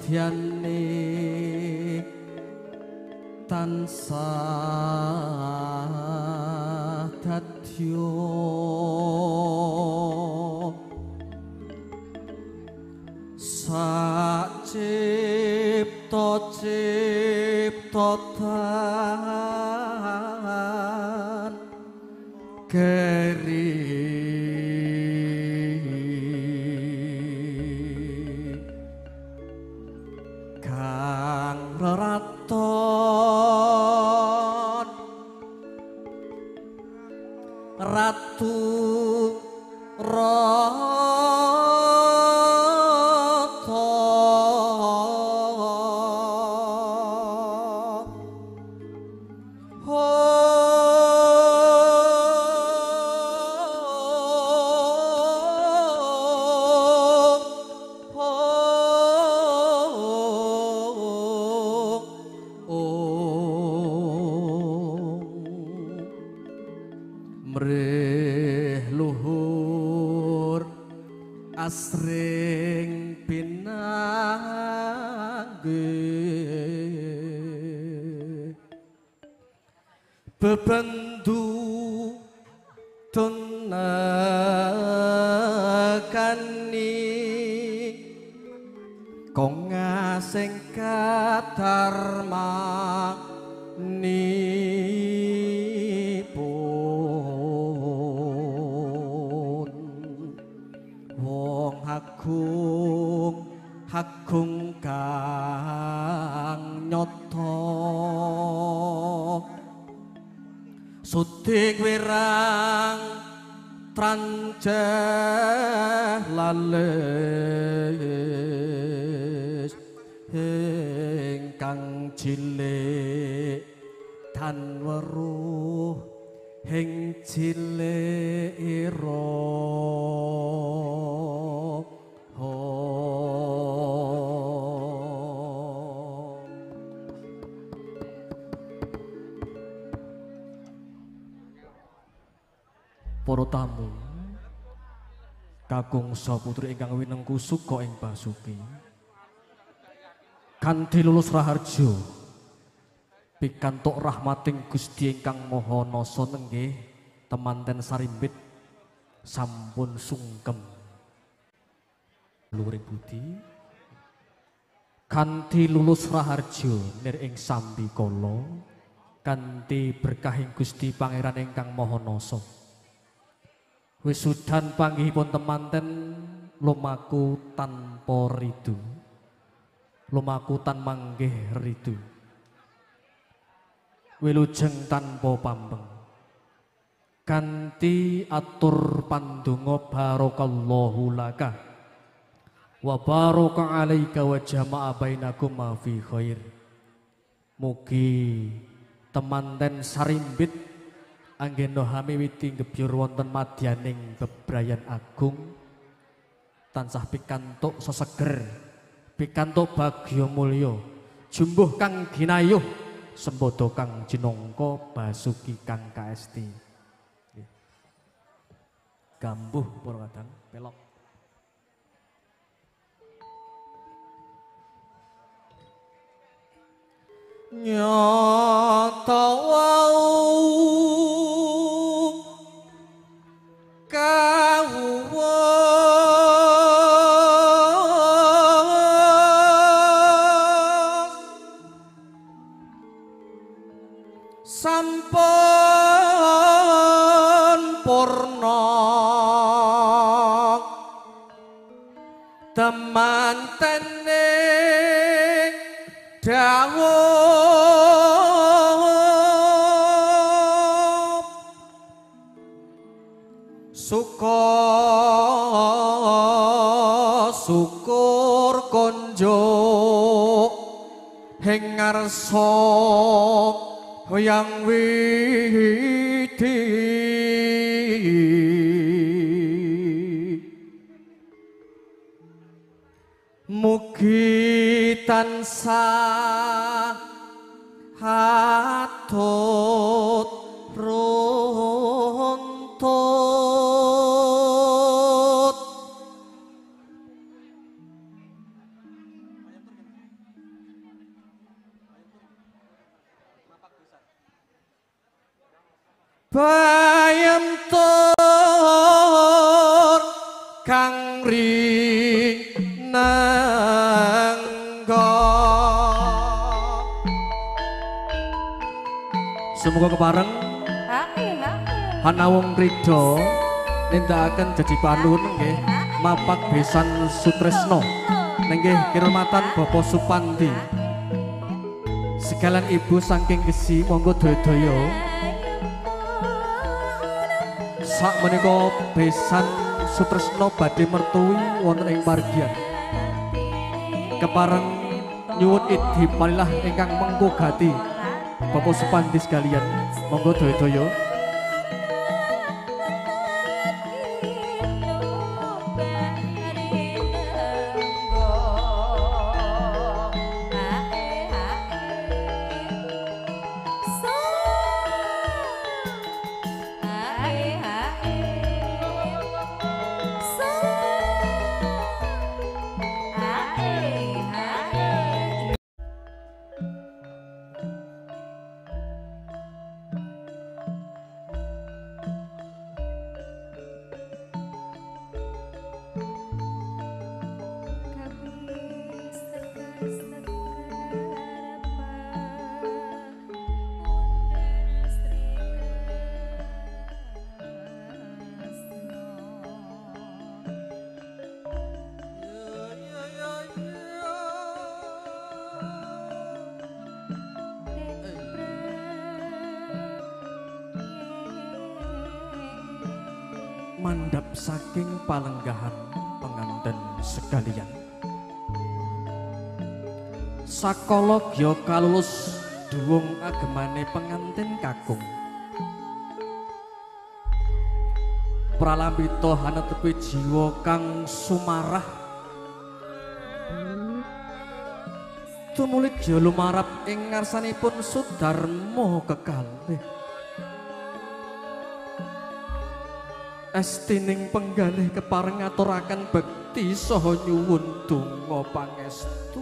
Prasetyane tansah dadya sak cipta cipta tan keri kang reraton ratu rata mrih luhur asring pinanggih bebendu tunekani kong ngasing kadarmanipun wong agung agung kang nyata suting wirang tranjeh lalis ingkang cilik tan weruh ing cilik ira. Para tamu kakung saputri ingkang winengku suka ing Basuki kanthi lulus raharja pikantuk rahmating Gusti ingkang Maha Nasa nenggih temanten sarimbit sampun sungkem luhuring budi kanthi lulus raharja nir ing sambikala kanthi berkahing Gusti Pangeran ingkang Maha Nasa. Wisudan panggihipun temanten lumaku tanpa ridu, lumaku tan manggih ridu, wilujeng tanpa pambeng, kanthi atur pandonga barakallahu laka wa baraka alaika wa jama'a bainakuma fi khair. Mugi temanten sarimbit anggena hamiwiti gebyur wonten madyaning bebrayan agung tansah pikantuk seseger, pikantuk bagya mulya, jumbuh kang ginayuh, sembodo kang jinangka basuki kang kaesti. Gambuh para kadang pelok. Nyata wau kawuwuh sampun purna temantene dawuh suka syukur konjuk ing ngarsa Hyang Widi. Mugi tansah hatut runtut Bayem tur kang rinengga. Semoga kepareng hanawung ridho nindakaken jeji panuwun nggih mapak besan sutresno nggih kirmatan Bapak Supandi. Sekalian ibu saking Gesi monggo daya-daya. Sak menika besan sutresno badhe mertuwi wonten ing pargian. Kepareng nyuwun idhi palilah ingkang mengko gati Bapak Supandi sekalian monggo daya-daya. Mandhap saking palenggahan penganten sekalian. Sakala gya kalulus dhuwung agemane pengantin kakung. Pralambita hanetepi jiwa kang sumarah tumuli gya lumarap ing ngarsanipun Sudarma kekalih. Estining penggalih kepareng ngaturaken bekti saha nyuwun donga pangestu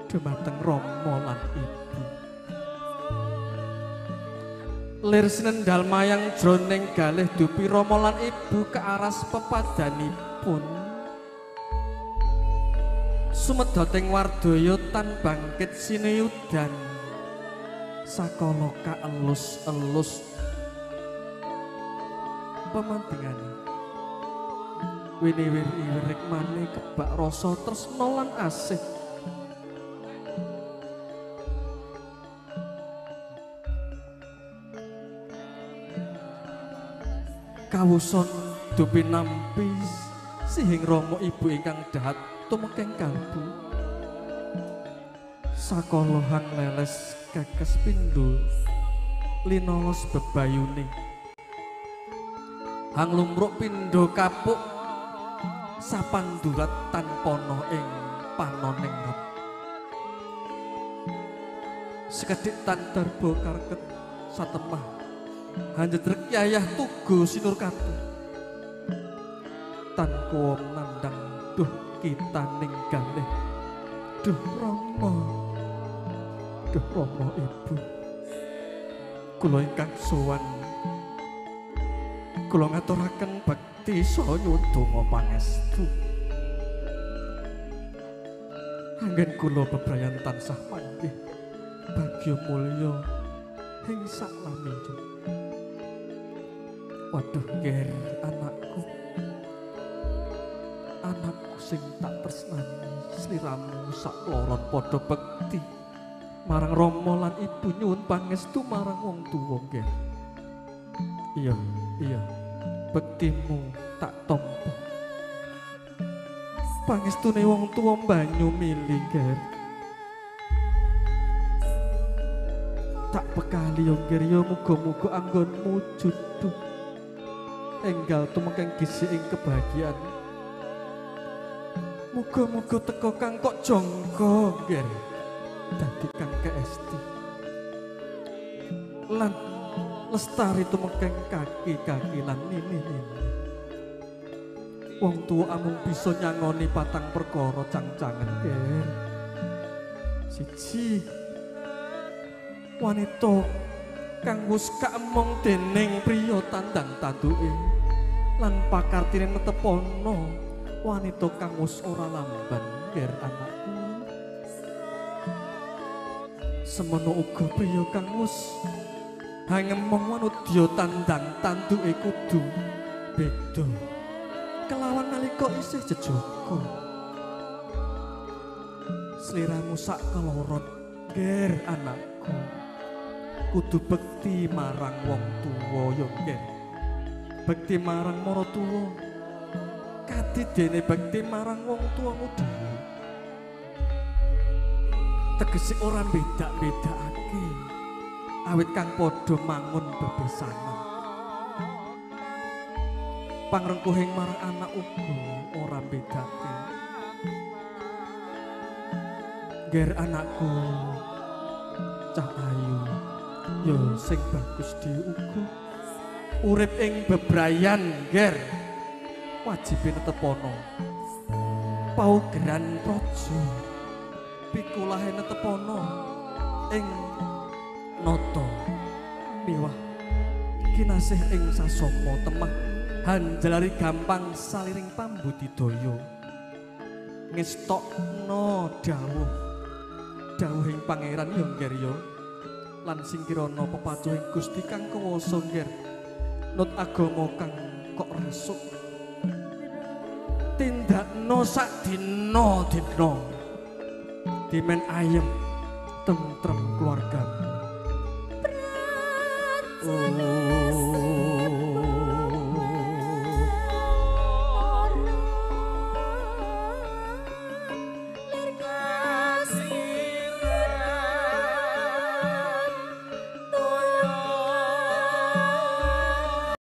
dumateng rama lan ibu. Lir sinendal mayang jroning galih dupi rama lan ibu kearas pepadanipun. Sumedoting wardaya tan bangkit sineyudan sakala kaelus-elus pemantingane. Wini-wini rikmane kebak rasa tresna lan asih. Kawuson dupi nampi sihing rama ibu ingkang dahat tumekeng kalbu. Sakala hang leles kekes pindho linolos bebayune. Hang lumruk pindho kapuk sapandurat tanpana ing panoning rat. Sekedhik tan darba karket satemah hanjedrek yayah tugu sinurkatu. Tan kuwom nandang duh kitaning galih. Duh rama, duh rama ibu, kula ingkang sowan kula ngaturaken bekti saha nyuwun donga pangestu. Anggen kula bebrayan tansah manggih bagya mulya ing saklaminya. Waduh ger anakku, anakku sing tak tresnani sliramu sakloron padha bekti marang rama lan ibu nyuwun pangestu marang wong tuwa ger. Iya, iya, bektimu tak tampa. Pangestune wong tuwa banyu mili ger. Tak bekali yo ger yo muga-muga anggonmu juduh enggal tumekeng gisi ing kebahagiaan. Muga-muga teko kang kok jongko ger dadi kang keesti lan lestari tumekeng kaki-kaki lan nini-nini. Wong tuwa amung bisa nyangoni patang perkara cangcangen ger. Siji, wanita Kang wis kaemong dening priya tandang tanduke lan pakartine netepono wanita kang wis ora lamban ger anakku. Semono uga priya kang wis hangemong wanudya tandang tanduke kudu beda kelawan nalika isih jejaka. Sliramu sak keloron ger anakku kudu bekti marang wong tuwa ya ger. Bekti marang maratuwa kadidene bekti marang wong tuwamu dhewe. Tegese ora beda-bedakake awit kang padha mangun bebesanan. Pangrengkuhing marang anak uga ora bedake. Ger anakku cah ayu ya sing bagus dhewe uga urip ing bebrayan ger wajibe netepono paugeran praja pikulahe netepono ing nata miwah kinasih ing sasama temah hanjalari gampang saliring pambudidaya ngestokno dawuh dawuhing pangeran ya nger ya lan singkirana pepacuhing Gusti kang kuwasa nger nut agama kang kok rasuk tindakno sak dina-dina dimen ayem tentrem keluargamu.